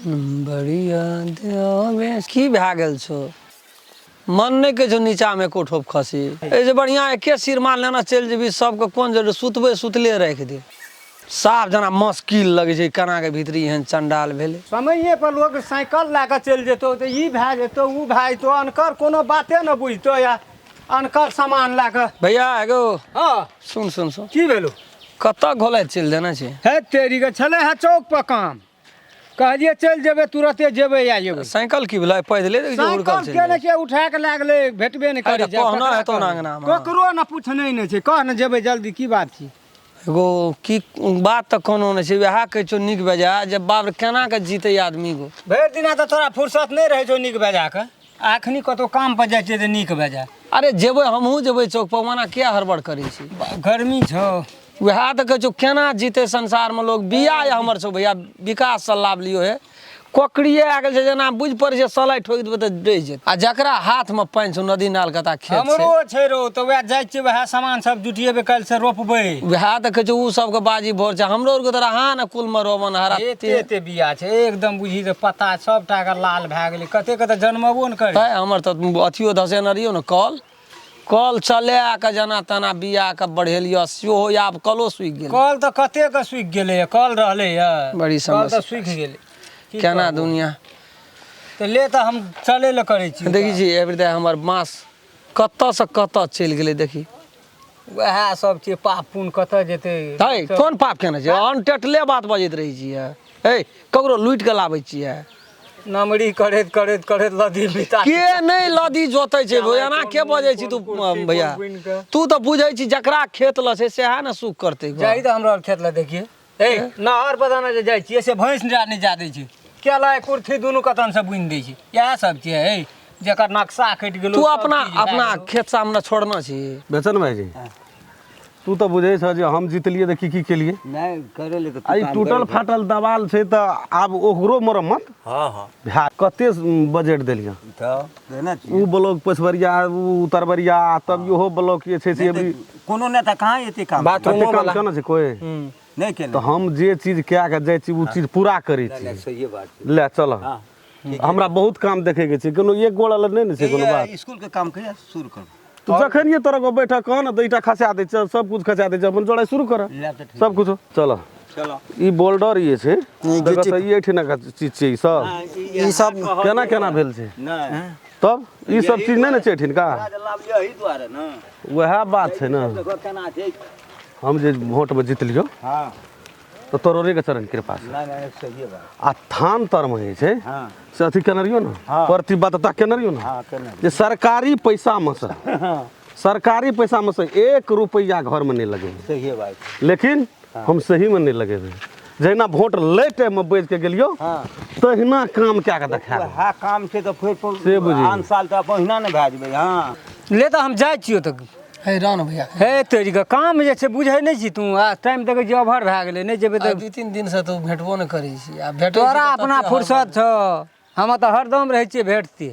बढ़िया देवे की भए गेल छौ मन नहि कहै छौ नीचामे एको ठोप खसी एहि जे बढ़िआँ एके सिरमा लेने चलि जेबही सबके कोन जरूरी सुतबै सुतले राखि दे साफ जेना मस्किल लगै छै केनाके भीतरी एहन चण्डाल भेलै। समये पर लोग साइकिल लए कऽ चलि जेतौ तऽ ई भए जेतौ ओ भए जेतौ, अनकर कोनो बाते ने बुझतौ या अनकर सामान लए कऽ। भैया एगो हँ सुन सुन सुन, की भेलो? कतऽ घोलाइत चलि देने छै? हे तेरी के छलै है चौक पर काम, कहलिए चलि जेबै तुरते जेबै आ जेबै। साइकिल की भेलै? पैदले देखै छियै उड़कल साइकिल चलि के ने जाइ के उठा के लए गेलै, भेटबे नहि करै अरे छै। कहना ककरा हेतौ ने कहबै? अङ्गनामे। ककरो ने पूछने नहि छै, कह ने जेबै जल्दी, की बात छी? एगो की बात तऽ कोनो नहि छै, वएह कहै छौ नीक बेजाय जे बाप रे केना के जीतै आदमी गो। भरि दिना तऽ तोरा फुर्सत नहि रहै छौ नीक बेजा के, अखनी कतौ काम पर जाइ छियै तऽ नीक बेजा। अरे जेबै हमहूँ जेबै चौक पर, ओना किया हड़बड़ करै छी? गर्मी छौ। वएह तऽ कहै छौ केना जीतै संसारमे लोग। बिया यऽ हमर छौ भैया, विकाससँ लाभ लियौ हे। कोकड़िए आ गेल छै जेना बुझि पड़ै छै सलाइ ठोकि देबै तऽ डहि जेतै। आ जकरा हाथमे पानि छौ नदी नाल कता खेत छै। हमरो छै रौ, तऽ वएह जाइ छियै वएह सामान सब जुटिएबै, काल्हि से रोपबै। वएह तऽ कहै छौ ओ सबके बाजी भोर छै, हमरो आरके तऽ रहा ने कुलमे रोबन हरा। एते एते बिया छै एकदम बुझी तऽ पत्ता सबटा के लाल भए गेलै, कते कते जनमबो ने करै। तैं हमर तऽ अथियो धसेने रहियौ ने कल, कल चला कऽ जेना तेना बिया के बढ़ेलियौ, सेहो आब कलो सुखि गेलै। कल तऽ कते के सुखि गेलै, कल रहलै यऽ बड़ी कल तऽ समस्या सुखि गेलै। की केना कहबो? दुनिया तऽ ले तऽ हम चलै लए करै छी। देखै छी एबरी हमर बाँस कतऽ से कतऽ चलि गेलै देखी। वएह सब छै पाप पुण्य कतऽ जेतै। है कोन पाप केने छै? अनटेटले बात बजैत रहै छियै। है ककरो लूटि कऽ लाबै छियै। नमरी करैत करैत करैत लदी बिता के नहि लदी जोतै छै भौ, एना के बजै छी तू भैया? तू तऽ बुझै छी जकरा खेत लऽ छै सएह ने सुख करतै। जाही तऽ हमरा खेत लऽ देखिए। ए नहर पर जे जाइ छियै से भैंस नहि जा दै छै, केला कुर्थी दुनू कतन से बुनि दै छै। इएह सब छै है जकर नक्शा कटि गेलो। तू अपना अपना खेत सामने छोड़ना छी। बेचन भाईजी तू तऽ बुझै छह जे हम जीतलियै तऽ की की केलियै। नहि करे ले तऽ आ ई टूटल फाटल देवाल छै तऽ आब ओकरो मरम्मत। हँ हँ भए कते बजट देलियै तऽ देने छियै। ओ ब्लॉक पछबरिया ओ उतरबरिया तब इहो ब्लॉक जे छै से अभी कोनो नेता कहाँ एते काम एते काम केना छै कोइ नहि केने। तऽ हम जे चीज कए कऽ जाइ छी ओ चीज पूरा करै छी। सहिए बात छै। ले चल हमरा बहुत काम देखैके छै, कोनो एक गोड़ा लए नहि ने छै कोनो बात। स्कूल के काम कहिया शुरू करब? तू जखन ये तोरा को बैठक कह ने तऽ ईटा खसा दै छै, सब कुछ खसा दै छै, अपन जोड़ाइ शुरू कर सब कुछ। चल चलो ई बोल्डर ये छै देखऽ तऽ ई एहिठिना के चीज छै। ई सब ई सब केना केना भेल छै? नहि तब ई सब चीज नहि ने छै एहिठिनका, लाभ यही दुआरे ने वएह बात छै ने। देखो केना छै। हम जे वोटमे जीतलियौ हँ तऽ तोरे चरण कृपा से। नहि नहि सहिए बात। आ थान तरमे जे छै हँ से अथी केने रहियौ ने, प्रतिबद्धता केने रहियौ ने हँ केने जे सरकारी पैसामे से, सरकारी पैसामे से 1 रुपैआ घरमे नहि लगेबै। सहिए बात। लेकिन हम सहीमे नहि लगेबै, जहिना वोट लै टाइममे बाजि कऽ गेलियौ तहिना काम कए कऽ देखा देबै। वएह काम छै तऽ फेर से बुझी। आन साल तऽ ओहिना ने भए जेबै। हँ ले तऽ हम जाइ छियौ तऽ। हे रान भैया हे तोरी के काम जे छै बुझै नहि छी तू, आ टाइम देखै छियै ओवर भए गेलै, नहि जेबै तऽ 2-3 दिन से तू भेटबो नहि करै छी। आ भेटै तोरा अपना फुर्सत छौ, हम तऽ हरदम रहै छियै भेटते।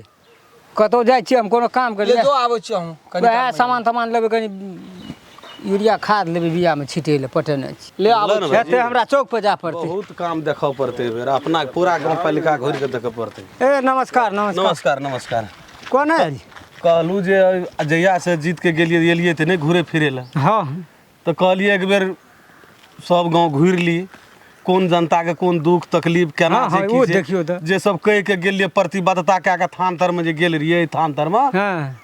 कतहु जाइ छियै हम कोनो काम करै ले जो आबै छियौ हम कनी वएह सामान तामान लेबै, कनि यूरिया खाद लेबै बियामे छिटै लए, पटेने छी ले आबै ने हेतै हमरा चौक पर जाय पड़तै। बहुत काम देखऽ पड़तै एहि बेर, अपना पूरा गाँव पालिका घुरि कऽ देखऽ पड़तै। ए नमस्कार नमस्कार नमस्कार नमस्कार। कोन आयल? कहलहुँ जे जहिया से जीत के गेलियै एलियै तऽ नहि घुरे फिरे लए। हँ तऽ कहलियै एक बेर सब गाँव घुरि ली, कोन जनताके कोन दुख तकलीफ केना हँ, छै हँ, की ओ छै, देखियौ तऽ। जे सब कहि के गेलियै प्रतिबद्धता कए कऽ थान तरमे जे गेल रहियै थान तरमे। हँ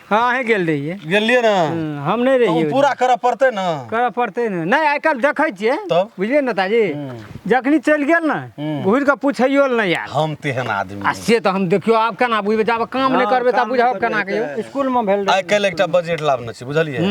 हँ अहेँ गेल रहियै। गेलियै ने। हम नहि तऽ ओ रहियै। पूरा करऽ पड़तै ने। करऽ पड़तै ने। नहि आइ काल्हि देखै छियै तब? बुझलियै नेताजी, जखनी चलि गेल ने घुरि कऽ पुछैयो लए नहि आयल। हम तेहन आदमी आ से तऽ हम देखियौ आब केना बुझबै, जाबे काम नहि करबै तब बुझब केना के। स्कूलमे भेल आइ काल्हि एकटा बजट लाबने छी बुझलियै,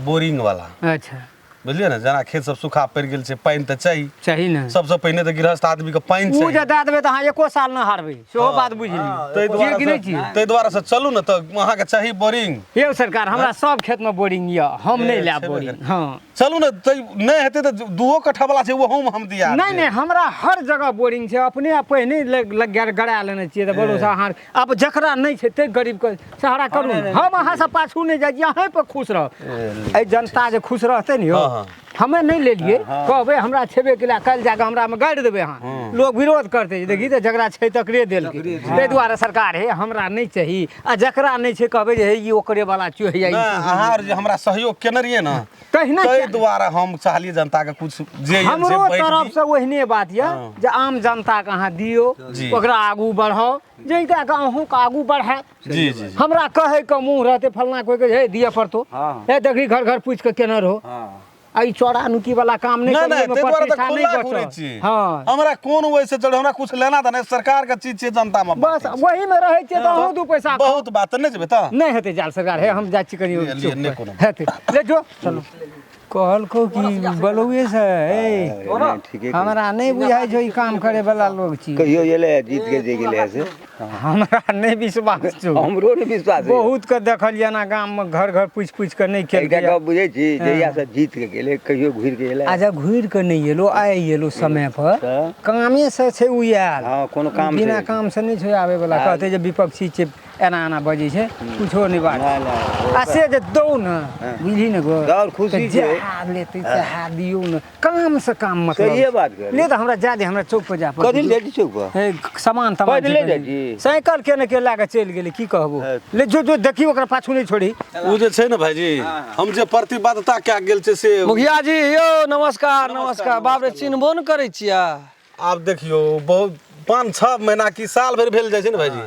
बोरिंग वाला। अच्छा बुझलियै ने, जेना खेत सब सूखा पड़ि गेल छै, पानि तऽ चाही। चाही ने। सबसँ पहिने तऽ गृहस्थ आदमी के पानि ओ चाही। जे दए देबै तऽ अहाँ एको साल नहि हारबै, सेहो बात बुझि लियौ। ताहि छियै कि नहि दुआरे छियै? ताहि दुआरे से चलू ने तऽ अहाँके चाही बोरिंग। यौ सरकार हमरा सब खेतमे बोरिंग यऽ, हम नहि लायब छेबे बोरिंग। करै। हँ चलू ने तऽ नहि हेतै तऽ 2 कट्ठा वाला छै ओहोमे हम दिया नहि नहि हमरा हर जगह बोरिंग छै, अपने पहिने गड़ा लेने छियै तऽ भरोसा अहाँ। आब जकरा नहि छै ताहि गरीबके सहारा करू ने। हम अहाँसँ पाछू नहि जाइ छी, अहीँ पर खुश रहब। एहि जनता जे खुश रहतै ने यौ हँ, हँ। हमे नहि लेलियै, कहबै हमरा छेबे केला, काल्हि जाकऽ हमरामे गाड़ि देबै अहाँ, लोग विरोध करतै, देखी तऽ जकरा छै तकरे देलकै। ताहि दुआरे सरकार हे हमरा नहि चाही, आ जकरा नहि छै कहबै जे हे ई ओकरे वाला चोहि नहि, अहाँ जे हमरा सहयोग केने रहियै ने तहिना ताहि दुआरे हम चाहलियै जनता के कुछ जे हमरो तरफ से ओहने बात यऽ जे आम जनता के अहाँ दियौ, ओकरा आगू बढ़ाउ, जाहि दए कऽ अहूँके आगू बढ़ायत। जी जी हमरा कहै के मुँह रहतै फलना कोइ के हे दिअ पड़तौ, हे देखी घर घर पूछि कऽ केने रहो, आ ई चोरा नुकी वाला काम नहि नहि, ताहि दुआरे तऽ खुला घुरै छी। हमरा कोन ओहिसँ चढ़, हमरा कुछ लेना देना, सरकार के चीज छियै, जनता मे बस वही मे रहै छियै तऽ अहूँ 2 पैसा बहुत बात नहि जेबै तऽ नहि हेतै जाल सरकार। हे हम जाइ छी कनि हेतै, ले जो चलू। कहलको कि बलौए से हमरा नहि बुझाइ छौ ई काम करे वाला लोग छी। कहियो एलै जीत के जे गेलै से हमरा नहि विश्वास छौ। हमरो नहि विश्वास। बहुत के देखलियै ना गाम मे घर घर पूछि पूछि के नहि केलकै। एकटा गप बुझै छी, जहिया से जीत के गेलै कहियो घुरि के एलै। अच्छा घुरि के नहि एलो, आइ एलो समय पर, कामे से छै उ आयल। हां कोनो काम बिना काम से नहि छै आबै वाला। कहतै जे विपक्षी छै एना एना बजै छै, कुछो नहि बात। आ से जे दौ ने बुझली ने गो, और खुशी छै लेतै सएह दियौ ने, काम से काम मतलब। सहिए बात कर ले तऽ हमरा जा दे, हमरा चौक पर जा पड़तै। कथी ले चौक पर? हे सामान तमान ले जाइ छी, साइकिल के ने के लए कऽ चलि गेलै, की कहबो। ले जो जो देखी ओकरा पाछू नहि छोड़ी। ओ जे छै ने भाईजी, हम जे प्रतिबद्धता कए गेल छै से। मुखिया जी यौ नमस्कार नमस्कार। बाप रे चिन्हबो ने करै छियै। आब देखियौ बहुत 5-6 महीना की साल भरि भेल जाइ छै ने भाईजी,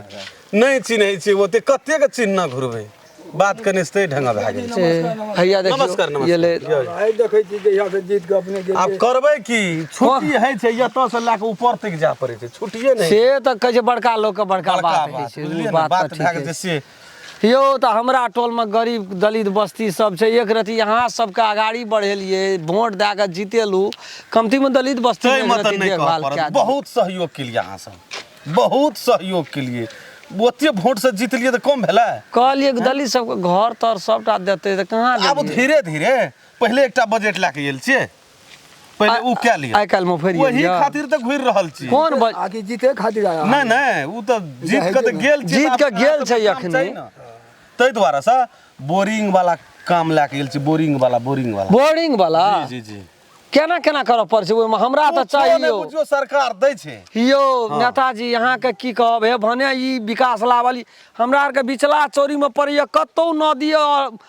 नहि चिन्है छियै ओते, कतेक चिन्हना घुरबै, बात कने से ढंग भए गेल छै। हैया देखियौ नमस्कार नमस्कार। देखै छी जहिया से जीत के अपने गेल। आब करबै की, छुट्टी होइ छै एतऽ से लए कऽ ऊपर तक जाय पड़ै छै, छुट्टिए नहि। से तऽ कहै छै बड़का लोक के बड़का बात होइ छै, बात भए गेल छै से। यौ तऽ हमरा टोलमे गरीब दलित बस्ती सब छै, एक रति अहाँ सबके अगाड़ी बढ़ेलियै, वोट दए कऽ जीतेलहुँ, कमतीमे दलित बस्ती देखभाल। बहुत सहयोग केलियै अहाँ सब, बहुत सहयोग केलियै, ओते वोट से जीतलियै तऽ कम भेलै? कहलियै दलित सबके घर तर सबटा देतै तऽ कहाँ। आब धीरे धीरे पहिले एकटा बजट लए कऽ गेल छियै, पहिले उ कए लिअ, आइ काल्हिमे फेर ओही खातिर तऽ घुरि रहल छी। कोन आकि जीते खातिर? नहि नहि, उ तऽ जीत कऽ तऽ गेल छी, जीत कऽ गेल छै अखनी। ताहि दुआरे से बोरिंग वाला काम लए कऽ गेल छी, बोरिंग वाला, बोरिंग वाला, बोरिंग वाला। जी जी जी। केना केना करऽ पड़ै छै ओहिमे? हमरा तऽ चाहियो बुझियौ सरकार दै छै। यौ नेताजी अहाँके की कहब, हे भने ई विकास लावली हमरा आरके बिचला चौरीमे पड़ैया, कतहु नदी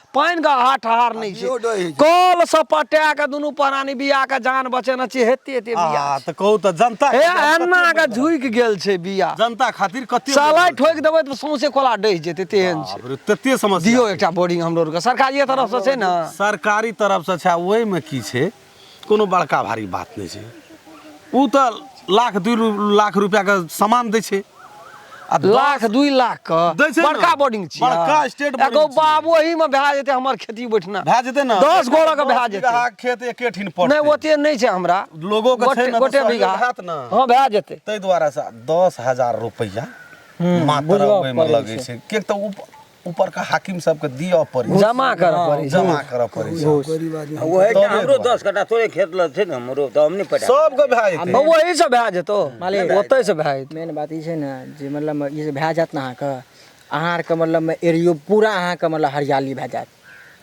पानिके हाट हार नहि छै, कल से पटा के दुनू प्राणी बिया के जान बचेने छी, हेते हेते बिया तऽ कहू तऽ जनता हे एना के झुकि गेल छै बिया। जनता खातिर कते सलाइ ठोकि देबै तऽ सौंसे कोला डहि जेतै, तेहन छै। तते समस्या। दियौ एकटा बोरिंग हमरो आरके, सरकारिए तरफ से छै ने? सरकारी तरफ से छै, ओहिमे की छै, कोनो बड़का भारी बात नहि छै। ओ तऽ 1-2 लाख रुपया के सामान दै छै, 1-2 लाख के बड़का बोर्डिंग छी, बड़का स्टेट एगो बाबू ओही में भए जेतै हमर खेती बैठना भए जेतै ने, 10 गोड़ा के भए जेतै खेत एके ठिन पड़तै। नहि ओते नहि छै हमरा, लोगो के छै ने गोटे बीघा हैत ने। हां भए जेतै। ताहि दुआरे से 10,000 रुपैआ मात्र ओहिमे लगै छै, किएक तऽ ऊपर का हाकिम सबके दिअ पड़ै, जमा करऽ पड़ै, जमा करऽ पड़ै छै। ओहे हमरो 10 कट्ठा थोड़े खेत लग छै ने हमरो, तऽ हम नहि पटा सबके भए जेतै, ओही से भए जेतौ, ओतै से भए जेतौ। मेन बात ई छै ने जे मतलब ई जे भए जायत ने अहाँके, अहाँ आरके मतलब एरियो पूरा अहाँके मतलब हरियाली भए जायत।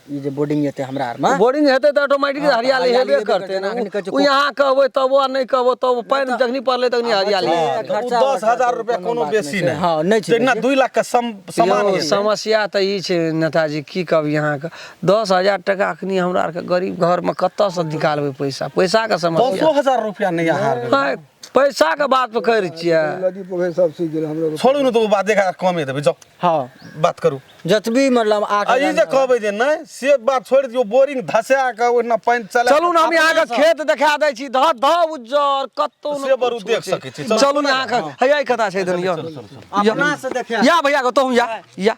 ई जे बोर्डिंग हेतै हमरा आरमे, बोरिंग हेतै तऽ ऑटोमेटिक हरियाली हेबे करतै ने। ओ यहाँ कहबै तबो आ नहि कहबै तब, पानि जखनी पड़लै तखनी हरियाली। 10,000 रुपया कोनो बेसी नहि। हां नहि छै, जेना 2 लाख के सामान। समस्या तऽ ई छै नेताजी, की कहब अहाँके, 10,000 टका अखनी हमरा आरके गरीब घरमे कतऽसँ निकालबै पैसा, पैसाके समस्या। 10,000 रुपया नहि अहाँ पैसा के बात पर करै छियै। नदी पोखरि सब सूखि गेल हमरो। छोड़ू ने तऽ ओ बात देखा कमे देबै, जाउ हां बात करू। जतबी मतलब 8 ई जे कहबै जे नहि से बात छोड़ि दियौ, बोरिंग धसा कऽ ओहिना पानि चला। चलू ने हम अहाँके खेत देखा दै छी, धऽ धऽ उज्जर कतौ से बरू देख सकै छी। चलू ने अहाँके हैया कथा छै, अपना से देखा या भैया के तोहूँ या या।